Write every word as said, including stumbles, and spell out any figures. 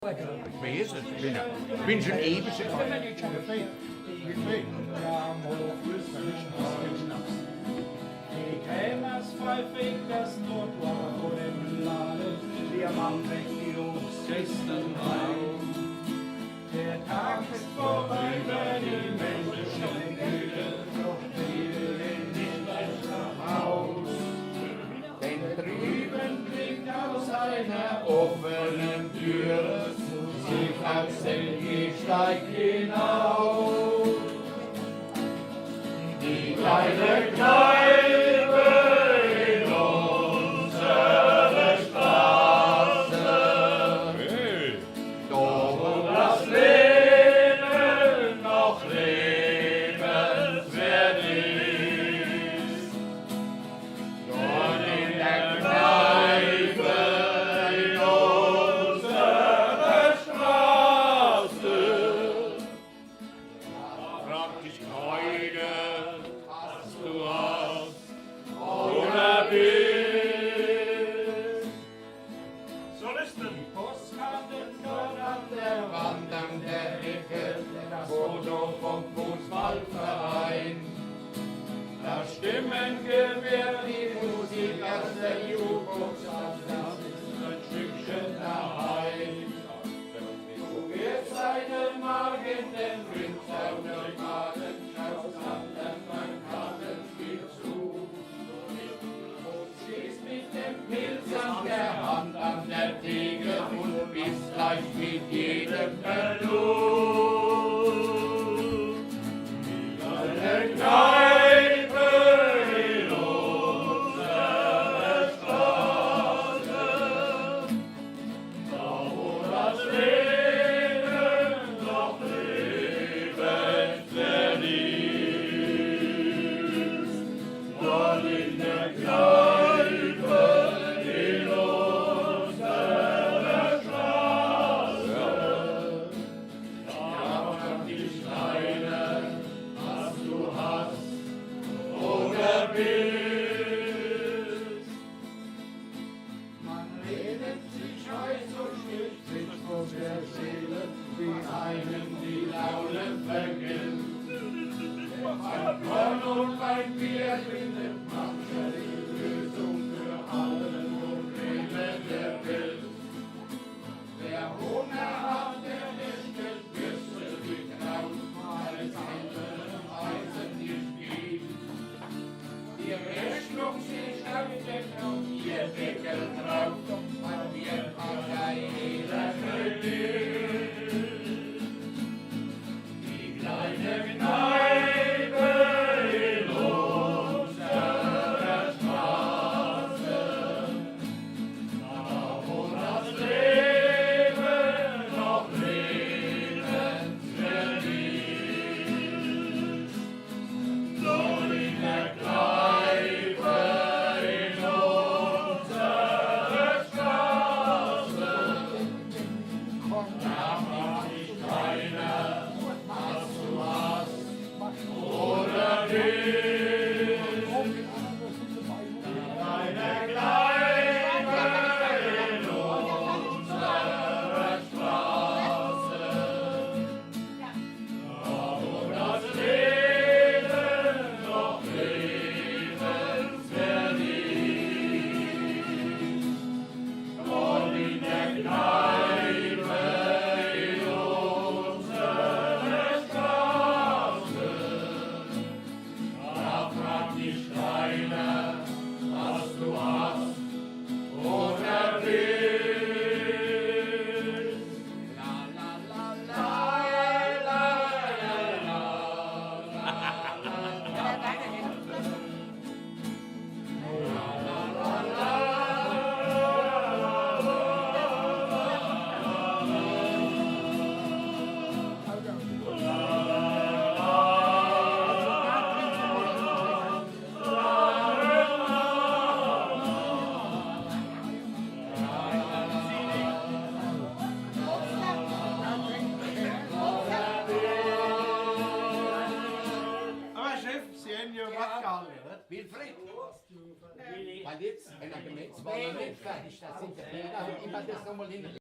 Wer is es? Bin, bin schon ewig. Die Krämers pfeifen das Notwort vor dem Laden, der Mann weg die Obstkästen rein. Der Tag ist vorüber, die Menschen sind müde, doch viele gehen nicht recht nach Haus. Denn drüben blickt aus einer offenen Tür sich aus dem Gehsteig hinaus die kleine Kneipe in unserer Straße. Hey. Doch wo das Leben noch lebenswert ist, dort in der Kneipe in unserer Straße, fragt dich keiner, was du hast oder bist. Solisten. Die Postkarten dort an der Wand an der Ecke, das Foto vom Fußballverein. Das Stimmengewehr, die Musik aus der Jukebox, das ist ein Stückchen daheim. Du wirst deinem Magen den Rindsautomaten, schaust anderen beim Kartenspiel zu. Stehst mit dem Pilz an der Hand an der Theke und bist gleich mit jedem verlobt. Eine Kneipe in unserer Straße, da wo das Leben noch lebenswert ist. Dort in der Kneipe in unserer Straße, da fragt dich keiner, was du hast oder bist. Man redet sich heiß und schlicht von der Seele, wie einem die Laune vergeht. Beim Korn und beim Bier findet mancher die Lösung für alle Probleme der Welt. Wer Hunger hat, der bestellt Würste mit Kraut, weil es andere Preise nicht gibt. Die Rechnung, sie steht und ihr Deckel drauf, an ihr Partei jeder Kredit. Die kleine Kneipe in unserer Straße, da wo das Leben noch lebenswert ist. Dort in der Kneipe in unserer Straße, da fragt dich keiner, was du hast oder bist. In einer Kneipe in unserer Straße, da wo das Leben noch lebenswert ist, dort in der Kneipe in unserer Straße, da fragt dich keiner, was du hast oder bist. Aber Chef, Sie haben ja was gehalten, ne? Wilfried, weil jetzt, wenn er gemeint war, noch nicht fertig, da sind die Bilder, immer das nochmal hin.